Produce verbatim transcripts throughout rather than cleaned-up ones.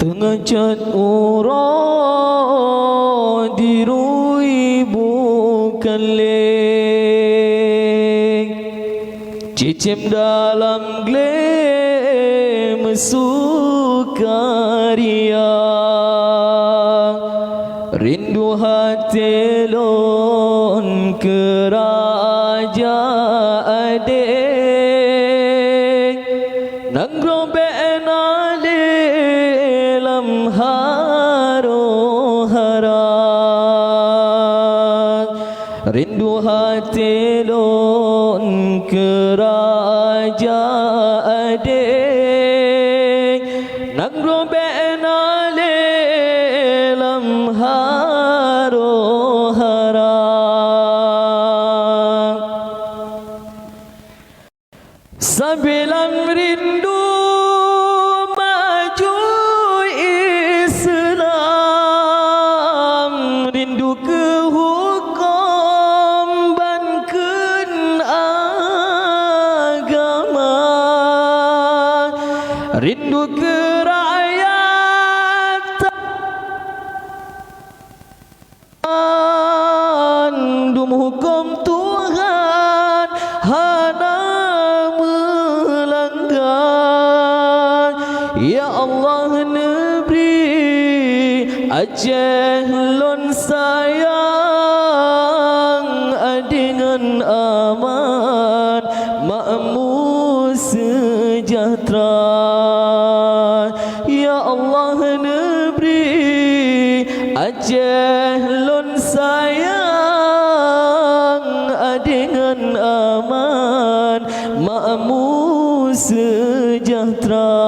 Teungeujot uroe dirui bukan lé, cicém dalam glé meusukaria. Rindu até lôn keu raja adéng, nanggroe bèk na lé lam harô-hara. Rindu até lôn keu raja adéng, nanggroe bèk na lé lam harô-hara. Sabe lam rindu maju Islam, rindu keu huköm ban kheun agama, rindu keu rakyat Tuhan, dum huköm Tuhan hana meulanggar. Ya Allah, neubri Aceh lôn sayang adéng ngon aman, makmu seujahteura. Ya Allah, neubri Aceh lôn sayang adéng ngon aman, makmu seujahteura.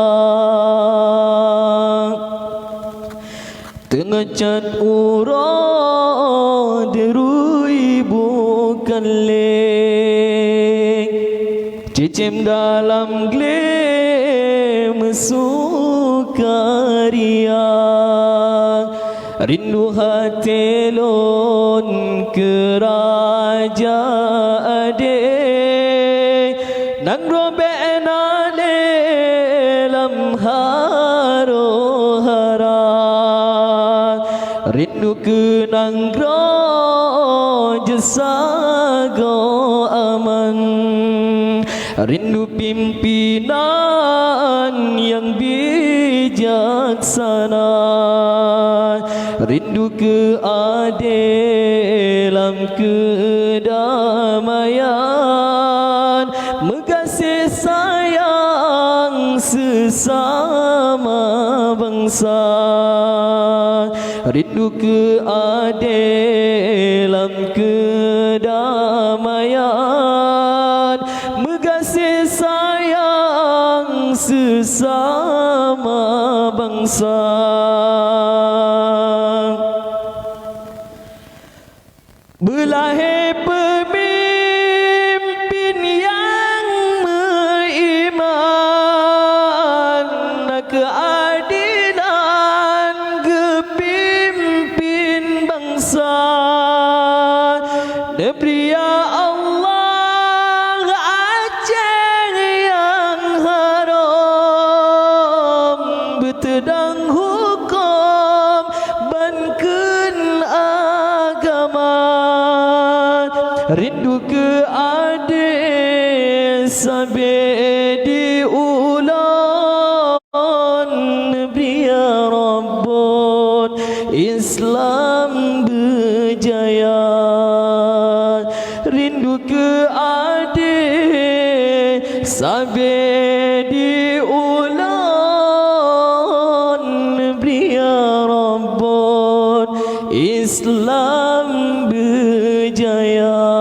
Teungeujot uroe dirui bukan lé, cicém dalam glé meusukaria. Rindu até lôn keu raja adéng, nanggroe bèk na lé lam harô-hara. Rindu keu nanggroe jeuet sagoe aman, rindu pimpinan nyang bijaksana, rindu keu adé lam keudamaian, meugaséh sayang seusama bansa. Rindu keu adé lam keudamaian, meugaséh sayang seusama bansa. Beulahé peumimpin nyang meuiman, na keuadelan geupimpin bansa. Neubri ya Allah Aceh nyang harôm, beuteudang huköm ban kheun agama. Rindu keu adé sabé di ulôn, neubri ya Rabbon Islam beujaya. Rindu keu adé sabé di ulôn, neubri ya Rabbon Islam beujaya.